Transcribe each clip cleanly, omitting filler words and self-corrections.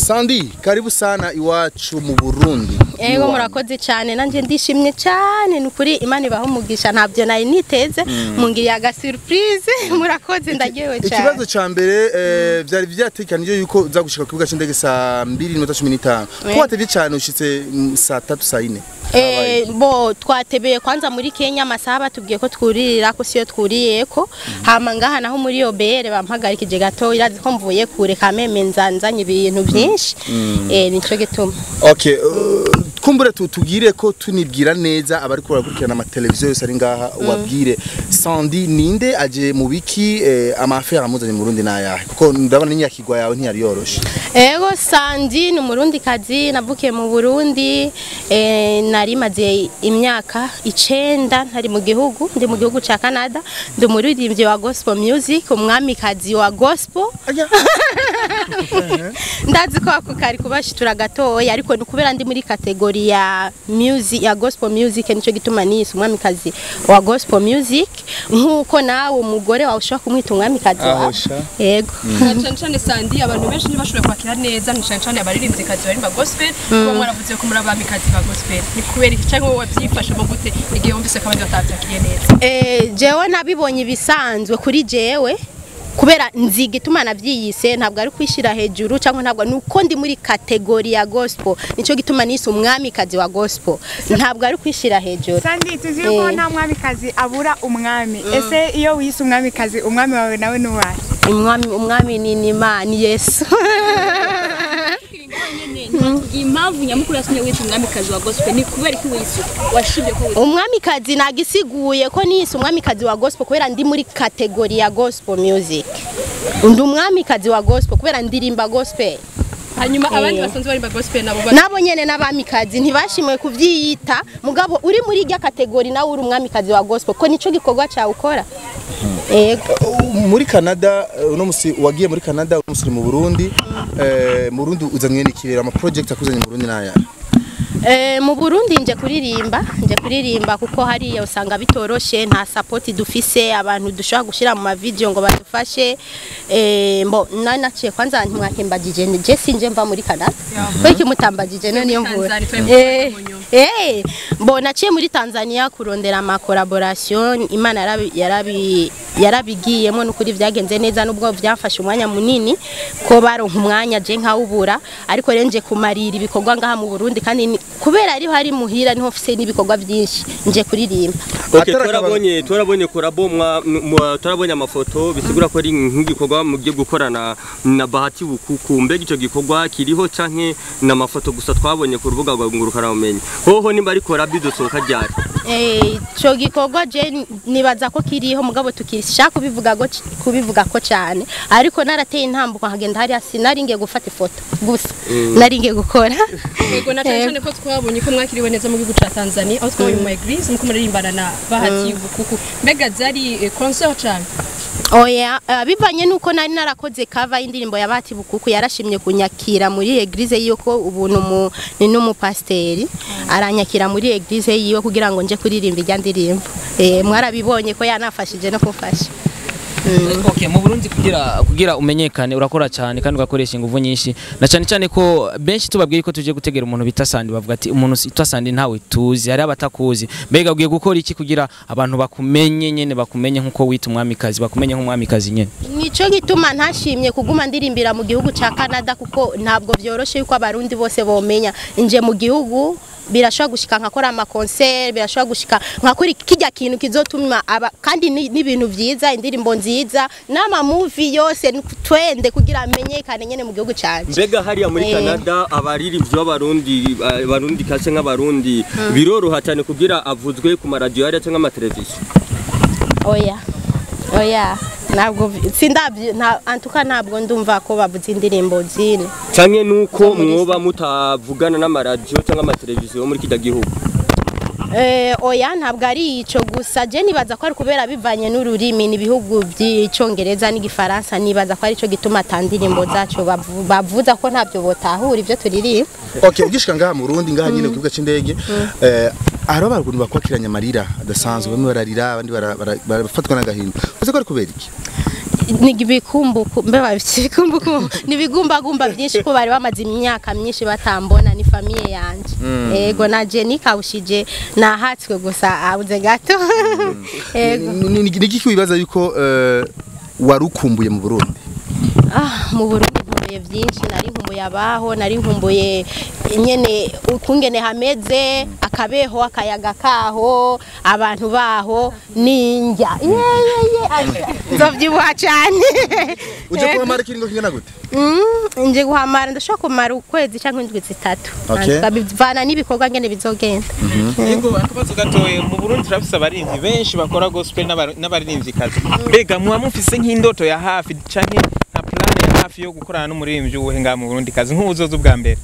Sandy, karibu sana iwacu mu Burundi. Ego, murakoze cyane, nanje ndishimye cyane nukuri. Imana ibaho umugisha, ntabyo nari niteze, mungiriye aga surprise. Murakoze, ndaryohewe cyane. Ikibazo ca mbere, vyari vyatekanije yuko uza gushika ku kibuga c'indege saa 2:15. Ko watevye cyane, ushitse saa 3, saa 4? Bo twatebeye kwanza muri Kenya, amasaha batubwiye ko twuririra ko siyo twuriyeko. Hama ngaha naho muri OBR bampagarikije gato, irazi ko mvuye kure kameme, nzanzanye ibintu byinshi, nico gituma. Okay, kumbure tutugire ko tunibwira neza abari ko barakurikirana ama televiziyo yose ari ngaha, ubabwire Sandy ninde, aje mu biki, ama affaires amuzanye mu Burundi nayahe, kuko ndabona n'inyakigwa yawe ntiyari yoroshe. Ego, Sandy ni umurundi kazi, navukiye mu Burundi, nari maze imyaka 9 ntari mu gihugu, ndi mu gihugu ca Canada. Ndi umuririmbyi wa gospel music, umwamikazi wa gospel. Ndazi ko ako kari kubashitura gatoya, ariko ni kubera ndi muri catégorie ya music, ya gospel music, nico gituma nise umwamikazi wa gospel music, nkuko nawe umugore wawe ushobora kumwita umwamikazi wawe. Aho sha. Yego. Na cyane cyane Sandy, abantu benshi ntibashoboye kwakira neza, ni cyane cyane abaririmbyikazi baririmba gospel, kuba mwaravuze ko muri abamikazi ba gospel. Ni kubera iki, cyangwa wowe wabyifashemo gute igihe wumvise ko abandi batabyakiriye neza? Jewe nabibonye ibisanzwe kuri jewe, kubera nzi igituma navyiyise. Ntabwo ari kwishira hejuru cyangwa ntabwo, nuko ndi muri catégorie ya gospel, nico gituma nise umwamikazi wa gospel, ntabwo ari kwishira hejuru. Sandy, tuzi yuko nta mwamikazi abura umwami. Ese iyo wiyise umwamikazi, umwami wawe nawe ni uwahe? Umwami ni Imana, ni Yesu. Impamvu nyamukuru yatumye wita umwamikazi wa gospel ni kubera iki wise, washimye ko wise? Umwamikazi nagisiguye ko nise umwamikazi wa gospel kubera ndi muri catégorie ya gospel music. Ndi umwamikazi wa gospel kubera ndirimba gospel. Hanyuma abandi basanzwe baririmba gospel nabo Nabo nyene n'abamikazi, ntibashimwe kuvyiyita, mugabo uri muri irya catégorie nawe uri umwamikazi wa gospel, ko nico gikorwa cawe ukora. Yego. Muri Canada, uno musi wagiye muri Canada, uno musi uri mu Burundi. Mu Burundi uzanywe n'ikirere, ama project akuzanye mu Burundi naya? Mu Burundi nje kuririmba, nje kuririmba kuko hariya usanga bitoroshe, nta support dufise, abantu dushobora gushira mu ma video ngo badufashe. Mbo nari naciye kwanza, ntimwakimbagije, je sinje mva muri Canada. Ko iki mutambagije none niyo mvura? Tanzania, twari mu nyuma. Mbo naciye muri Tanzania kurondera ama collaboration. Imana yarabigiyemo n'ukuri, vyagenze neza nubwo byafashe umwanya munini ko baronka umwanya je nkawubura, ariko rero nje kumarira ibikorwa ngaha mu Burundi, kandi kubera ariho hari muhira, niho mfise n'ibikorwa byinshi, nje kuririmba. Okay, Atari twarabonye collabo, twarabonye amafoto, bisigura ko ari nk'igikorwa mugiye gukorana na Bahati Bukuku. Mbega ico gikorwa kiriho canke n'amafoto gusa twabonye ku rubuga rwa ngurukana bumenyi? Hoho nimba ari collabo, izosohoka ryari? Ico gikorwa je nibaza ko kiriho, mugabo tukishaka kubivuga ko cyane, ariko narateye intambuko nkagenda hariya, sinari ngiye gufata ifoto gusa, nari ngiye gukora. Yego, na cyane cyane ko twabonye ko mwakiriwe neza mu gihugu ca Tanzania, aho twabonye mu église muko muririmbana na Bahati Bukuku. Mbega zari concert cyane? Oya, bivanye nuko nari narakoze cover y'indirimbo ya Bahati Bukuku, yarashimye kunyakira muri église yiwe, ko ubuntu ni n'umupasteri, aranyakira muri église yiwe kugira ngo nje kuririmba irya ndirimbo. Mwarabibonye ko yanafashije no kumfasha. Okay, mu Burundi kugira umenyekane urakora cyane kandi ugakoresha ingufu nyinshi, na cyane cyane ko benshi tubabwiye ko tuje gutegera umuntu bita Sandy, bavuga ati umuntu bita Sandy ntawe tuzi, hari abatakuzi. Mbega ugiye gukora iki kugira abantu bakumenye nyene, bakumenye nkuko wita umwamikazi, bakumenye nk'umwamikazi nyene? Nico gituma ntashimye kuguma ndirimbira mu gihugu ca Canada, kuko ntabwo vyoroshe yuko abarundi bose bomenya. Nje mu gihugu birashobora gushika nkakora ama concert, birashobora gushika nkakora kijya kintu kizotuma aba, kandi n'ibintu vyiza, indirimbo nziza n'ama movie yose, twende kugira amenyekane nyene mu gihugu canje. Mbega hariya muri Canada abaririmbyi b'abarundi, abarundi kase nk'abarundi, biroroha cyane kugira avuzwe ku maradiyo hariya cyangwa amateleviziyo? Oya, oya, ntabwo sindabyo, nta antuka, ntabwo ndumva ko bavuze indirimbo zine. Canke nuko mwoba mutavugana n'amaradiyo cyangwa amateleviziyo muri kijya gihugu? Oya, ntabwo ari ico gusa. Je nibaza ko ari kubera bivanye n'ururimi, n'ibihugu by'icongereza n'igifaransa, nibaza ko arico gituma ata ndirimbo zacu bavuza, ko ntabyo botahura ibyo turirimba. Okay, ugishika ngaha mu Burundi, ngaha nyine ku kibuga c'indege, hariho abantu bakwakiranya amarira adasanzwe, bamwe bararira, abandi barafatwa n'agahinda. Uzi ko ari kubera iki? Ni ibikumbuku mbe babitse ibikumbuku, ni ibigumbagumba byinshi ko bari bamaze imyaka myinshi batambona, ni famille yanje. Ego, na Jenny kawushije nahatswe gusa abuze gato. Ego. Ni iki wibaza yuko warukumbuye mu Burundi? Ah, mu Burundi nkumbuye byinshi, nari nkumbuye abaho, nari nkumbuye nyene ukungene hameze, akabeho, akayaga kaho, abantu baho, ninjya yeyeye nzovyibuha cane. Uje kuhamara ikiringo kingana gute? Nje guhamara, ndashobora kumara ukwezi cyangwa indwi 3. Okay. Bivana n'ibikorwa ngene bizogenda. Yego, akabazo gatoye: mu Burundi turafise abaririmbyi benshi bakora gospel n'abaririmvyikazi. Mbega muba mufise nk'indoto ya hafi canke nka plan ya hafi yo gukorana n'umuririmbyi uwuhe ngaha mu Burundi kazi nk'uwuzoza ubwa mbere?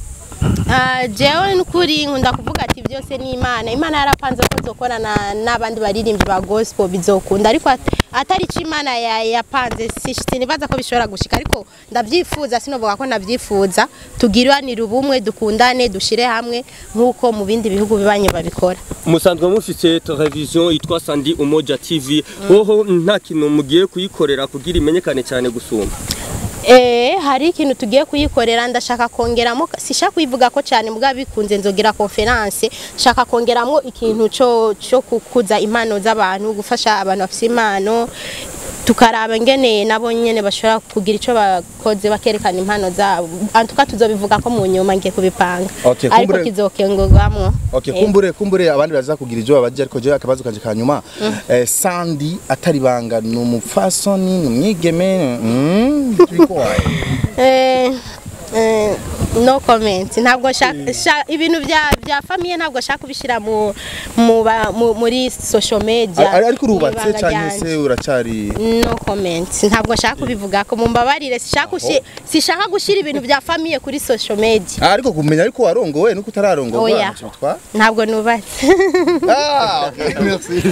Ah, jewe nukuri nkunda kuvuga ati byose ni Imana. Imana yarapanze ko nzokorana n'abandi baririmbyi ba gospel, bizokunda, ariko atari ico Imana yapanze sinibaza ko bishobora gushika, ariko ndavyifuza, sinovuga ko ndavyifuza. Tugiranire ubumwe, dukundane, dushire hamwe nk'uko mu bindi bihugu bibanye babikora. Musanzwe mufise television yitwa Sandy Umoja TV, hoho nta kintu mugiye kuyikorera kugira imenyekane cyane gusumba? Hari ikintu tugiye kuyikorera, ndashaka kongeramo, sishaka kuyivuga ko cyane, mbwa bikunze nzogira conference, nshaka kongeramo ikintu cyo kukuza impano z'abantu, gufasha abantu bafise impano, tukaraba ngene nabo nyene bashobora kugira ico bakoze bakerekana impano zabo. Antuka tuzobivuga ko mu nyuma, ngiye kubipanga, Okay, ariko kizokengurwamwo. Okay, kumbure abandi baza kugira ivyo babaje, ariko jewe akabazo kanje kanyuma, Sandy atari banga, ni umupfasoni, ni umwigeme, turiko waye? No comment, ntabwo nshaka ibintu bya famille, ntabwo nshaka kubishira mu mu ba- mu- muri social media. Ariko urubatse Ibanga canke ryanje. se uracari? No comment, ntabwo nshaka kubivuga ko, mumbabarire, sishaka gushira ibintu bya famille kuri social media. Ah, ariko kumenya ariko warongowe nuko utararongorwa Oya. ntaco bitwara. Ntabwo nubatse. Ah, okay, merci.